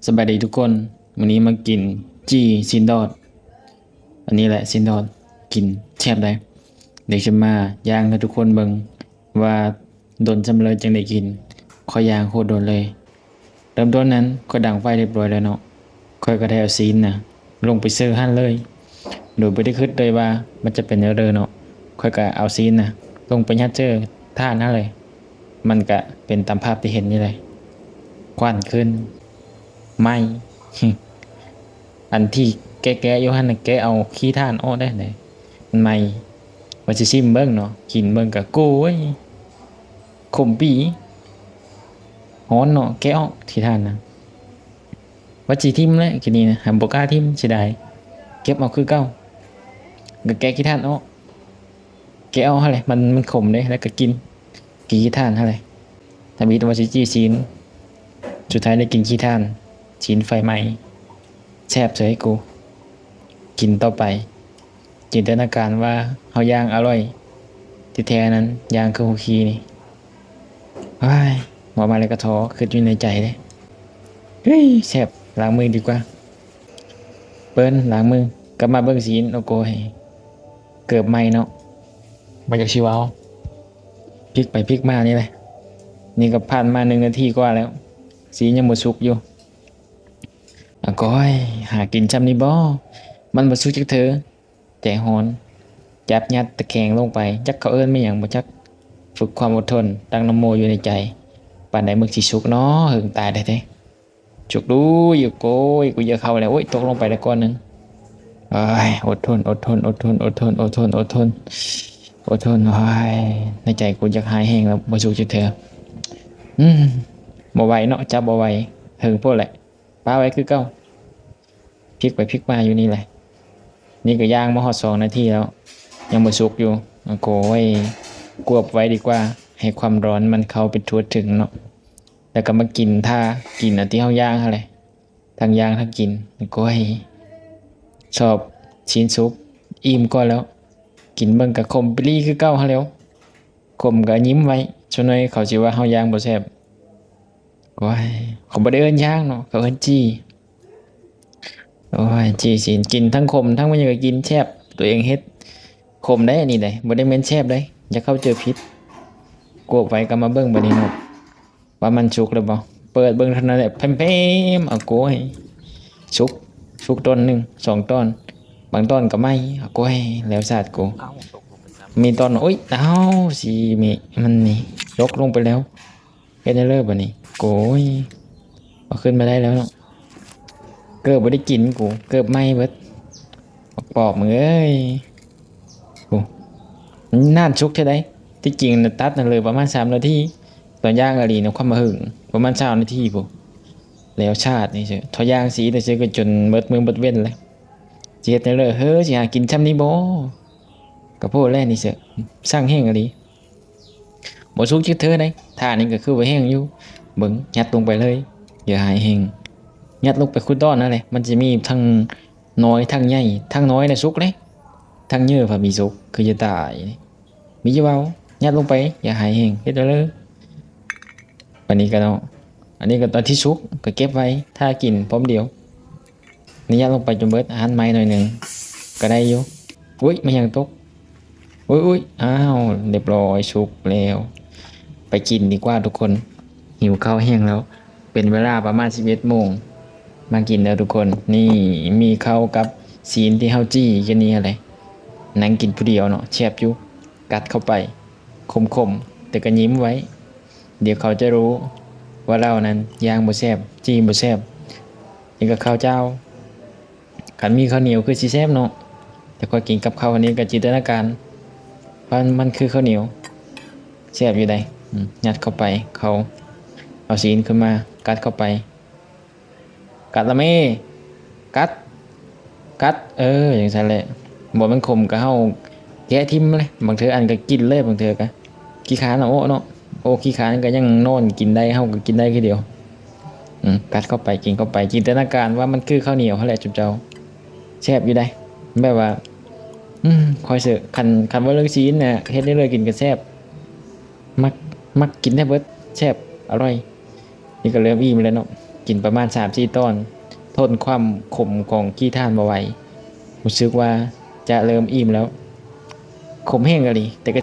ສະບາຍດີທຸກຄົນ, ມື້ນີ້ມາກິນຈີ່ຊີ້ນດອດ. ອັນນີ້ແຫຼະຊີ້ນດອດ, ກິນແຊບໃດ໋. ດຽວຈະມາຍ່າງໃຫ້ທຸກຄົນເບິ່ງວ່າດົນສ່ຳໃດຈຶ່ງໄດ້ກິນ. ຂ້ອຍຍ່າງໂຄດດົນເລີຍ. ເລີ່ມຕົ້ນນັ້ນ ຂ້ອຍດັງໄຟຮຽບຮ້ອຍແລ້ວເນາະ. ຂ້ອຍກໍໄດ້ເອົາຊີ້ນນະລົງໄປເສີຫັ້ນເລີຍ ໂດຍບໍ່ໄດ້ຄິດເລີຍວ່າມັນຈະເປັນແນວໃດເນາະ. ຂ້ອຍກໍເອົາຊີ້ນນະລົງໄປຍັດເສີຖ່ານຫັ້ນເລີຍ. ມັນກະເປັນຕາມພາບທີ່ເຫັນນີ້ແຫຼະ. ຄວັນຂຶ້ນ ໄໝ້. ອັນທີ່ແກະໆຢູ່ຫັ້ນນະ ແກະເອົາຂີ້ຖ່ານອອກໄດ້ໃດ໋. ມັນໄໝ້. ວ່າຊິຊິມເບິ່ງເນາະ, ກິນເບິ່ງກະ ໂກຍ ຂົມປີ ຮ້ອນເນາະ. ແກະອອກຂີ້ຖ່ານນະ. ວ່າຊິຖິ້ມແຫຼະ ກີ້ນີ້ນະ, ຫາບໍ່ກ້າຖິ້ມ, ເສຍດາຍ. ເກັບເອົາຄືເກົ່າ. ກະແກະຂີ້ຖ່ານອອກ. ແກະອອກຫັ້ນແຫຼະ, ມັນ ມັນຂົມເດ້, ແລ້ວກໍກິນ ກິນຂີ້ຖ່ານຫັ້ນແຫຼະ. ທຳອິດວ່າຊິຈີ່ຊີ້ນ, ສຸດທ້າຍໄດ້ກິນຂີ້ຖ່ານ, ຊີ້ນໄຟໄໝ້. ແຊບເສີຍກູ. ກິນຕໍ່ໄປ, ຈິນຕະນາການວ່າເຮົາຍ່າງອະລ່ອຍ, ທີ່ແທ້ນັ້ນຍ່າງຄືຫົວຂີ້ນີ້. ໂອ້ຍ ເວົ້າມາແລ້ວກໍທໍ, ຄິດຢູ່ໃນໃຈເດ້. ເຮີ້ຍ ແຊບ, ລ້າງມືດີກວ່າ. ເປີນ ລ້າງມື, ກັບມາເບິ່ງຊີ້ນ, ໂອ້ໂກຍ ເກີບໄໝ້ເນາະ. ບໍ່ຢາກຊິເວົ້າ, ພິກໄປພິກມານີ້ແຫຼະ. ນີ້ກໍຜ່ານມາໜຶ່ງນາທີກວ່າແລ້ວ, ຊີ້ນຍັງບໍ່ສຸກຢູ່. ອາກ້ອຍ ຫາກິນຊ່ຳນີ້ບໍ? ມັນບໍ່ສຸກຈັກເທື່ອ. ໃຈຮ້ອນ ຈັບຍັດຕະແຄງລົງໄປ, ຈັກເຂົາເອີ້ນແມ່ນຫຍັງບໍ່ຈັກ. ຝຶກຄວາມອົດທົນ, ຕັ້ງນະໂມຢູ່ໃນໃຈ. ປານໃດມຶງຊິສຸກນໍ, ເຫິງຕາຍແທ້ໆ. ຈຸກດູຍ ໂກຍ ກູຢາກເຂົ້າແລ້ວ. ໂອ້ຍ ຕົກລົງໄປແລ້ວກ້ອນໜຶ່ງ. ໂອ້ຍ ອົດທົນ ອົດທົນ ອົດທົນ ອົດທົນ ອົດທົນ ອົດທົນ ອົດທົນ. ໂອ້ຍ ໃນໃຈກູຢາກຫາຍແຮງແລ້ວ, ບໍ່ສຸກຈັກເທື່ອ. ອືມ ບໍ່ໄຫວເນາະ, ຈັບບໍ່ໄຫວ, ເຫິງໂພດແຫຼະ. ປະໄວ້ຄືເກົ່າ, ພິກໄປພິກມາຢູ່ນີ້ແຫຼະ. ນີ້ກໍຍ່າງມາຮອດສອງນາທີແລ້ວ, ຍັງບໍ່ສຸກຢູ່. ໂອ້ໂຫຍ ກວບໄວ້ດີກວ່າ, ໃຫ້ຄວາມຮ້ອນມັນເຂົ້າໄປທົ່ວເຖິງເນາະ. ແລ້ວກໍມາກິນ ຖ້າກິນອັນທີ່ເຮົາຍ່າງຫັ້ນແຫຼະ, ທັງຍ່າງທັງກິນ. ໂອ້ຍ ຊອບຊີ້ນສຸກ, ອີ່ມກ່ອນແລ້ວ. ກິນເບິ່ງກໍຂົມປີລີຄືເກົ່າຫັ້ນແຫຼ້ວ. ຂົມກໍຍິ້ມໄວ້, ສ່ວນໜ້ອຍເຂົາຊິວ່າເຮົາຍ່າງບໍ່ແຊບ. ໂອ້ຍ ເຂົາບໍ່ໄດ້ເອີ້ນຍ່າງເນາະ, ເຂົາເອີ້ນຈີ່. ໂອ້ຍ ຈີ່ຊີ້ນ, ກິນທັງຂົມທັງຫຍັງກໍກິນແຊບ. ຕົວເອງເຮັດຂົມໄດ໋ ອັນນີ້ໄດ໋, ບໍ່ໄດ້ແມ່ນແຊບໄດ໋, ຢ່າເຂົ້າໃຈຜິດ. ກວບໄວ້ກໍມາເບິ່ງບັດນີ້ເນາະ ວ່າມັນສຸກແລ້ວບໍ່. ເປີດເບິ່ງເທົ່ານັ້ນແຫຼະ ແພມໆ ອາໂກຍ ສຸກ ສຸກຕອນໜຶ່ງ ສອງຕອນ, ບາງຕອນກໍໄໝ້ ອາໂກຍ ແລ້ວຊາດກູ. ມີຕອນ ໂອ້ຍ ອ້າວ ຊີມິ ມັນນີ້ ຕົກລົງໄປແລ້ວ. ເຮັດແນວເລີບາດນີ້ ໂກຍ ເອົາຂຶ້ນມາໄດ້ແລ້ວເນາະ. ເກີບບໍ່ໄດ້ກິນກູ ເກີບໄໝ້ເບິດ ບັກປອບເອີຍ. ໂອ້ ນານສຸກເທື່ອໃດ. ທີ່ຈິງນະ ຕັດນະເລີປະມານສາມນາທີ, ຕອນຍ່າງອີ່ຫຼີນະ ຄວາມມາຫຶງ ປະມານຊາວນາທີພຸ້ນ ແລ້ວຊາດນີ້ເຊີ. ຖ້າຍ່າງສີແຕ່ເຊີກໍຈົນເບິດມື້ເບິດເວັນແລ້ວ. ຊິເຮັດແນວເລີ ເຮີ ຊິຫາກິນຊ່ຳນີ້ບໍ? ກະໂພດແລ້ວນີ້ເຊີ ສັງແຮງອີ່ຫຼີ. ບໍ່ສຸກຈັກເທື່ອໃດ໋. ຖ້ານີ້ກໍຄືວ່າແຮງຢູ່. ເບິ່ງ ຍັດລົງໄປເລີຍ ຢ່າໃຫ້ແຮງ. ຍັດລົງໄປຄູ່ຕອນນັ້ນແຫຼະ. ມັນຈະມີທັງນ້ອຍທັງໃຫຍ່. ທັງນ້ອຍນະສຸກເດ້. ທັງເຍີພະມີສຸກ ຄືຈະຕາຍ. ມີຢູ່ເວົ້າ ຍັດລົງໄປ ຢ່າໃຫ້ແຮງ. ເຮັດເອົາເລີຍ. ບາດນີ້ກໍເນາະ ອັນນີ້ກໍຕອນທີ່ສຸກ ກໍເກັບໄວ້ຖ້າກິນພ້ອມດຽວ. ນີ້ຍັດລົງໄປຈົນເບິດ. ອາຫານໃໝ່ໜ້ອຍໜຶ່ງກໍໄດ້ຢູ່. ອຸ້ຍ ແມ່ນຫຍັງຕົກ? ອຸ້ຍໆ ອ້າວ ຮຽບຮ້ອຍ ສຸກແລ້ວ. ໄປກິນດີກວ່າທຸກຄົນ ຫິວເຂົ້າແຮງແລ້ວ. ເປັນເວລາປະມານສິບເອັດໂມງ ມາກິນເດີທຸກຄົນ. ນີ້ມີເຂົ້າກັບຊີ້ນທີ່ເຮົາຈີ່ກັນນີ້ຫັ້ນແຫຼະ. ນັ່ງກິນຜູ້ດຽວເນາະ ແຊບຢູ່. ກັດເຂົ້າໄປ ຂົມໆ ແຕ່ກໍຍິ້ມໄວ້. ດຽວເຂົາຈະຮູ້ວ່າເຮົານັ້ນຍ່າງບໍ່ແຊບ ຈີ່ບໍ່ແຊບ. ນີ້ກໍເຂົ້າເຈົ້າ ຄັນມີເຂົ້າໜຽວຄືຊິແຊບເນາະ. ແຕ່ຂ້ອຍກິນກັບເຂົ້າອັນນີ້ກໍຈິນຕະນາການວ່າມັນຄືເຂົ້າໜຽວ. ແຊບຢູ່ໃດ໋. ອືມ ຍັດເຂົ້າໄປ ເຂົ້າ ເອົາຊີ້ນຂຶ້ນມາ ກັດເຂົ້າໄປ. ກັດລະແມ່ ກັດ ກັດ ເອີ ຈັ່ງຊັ້ນແຫຼະ. ບໍ່ແມ່ນຂົມກໍເຮົາແກະຖິ້ມເລີຍ. ບາງເທື່ອອັນກໍກິນເລີຍ ບາງເທື່ອກໍຂີ້ຄ້ານເອົາອອກເນາະ. ໂອ້ ຂີ້ຄ້ານກໍຍັງນອນກິນໄດ້ ເຮົາກໍກິນໄດ້ຄືດຽວ. ອືມ ກັດເຂົ້າໄປ ກິນເຂົ້າໄປ ຈິນຕະນາການວ່າມັນຄືເຂົ້າໜຽວຫັ້ນແຫຼະຈຸມເຈົ້າ. ແຊບຢູ່ໃດ໋ ແບບວ່າ ອືມ ຂ້ອຍເຊີ ຄັນ ຄັນວ່າເລື່ອງຊີ້ນນະ ເຮັດແນວໃດກິນກໍແຊບ. ມັກ ມັກກິນໄດ້ເບິດ ແຊບ ອະລ່ອຍ. ນີ້ກໍເລີ່ມອີ່ມແລ້ວເນາະ. ກິນປະມານສາມສີ່ຕອນ ທົນຄວາມຂົມຂອງຂີ້ຖ່ານບໍ່ໄຫວ ຮູ້ສຶກວ່າຈະເລີ່ມອີ່ມແລ້ວ. ຂົມແຮງອີ່ຫຼີ ແຕ່ກໍ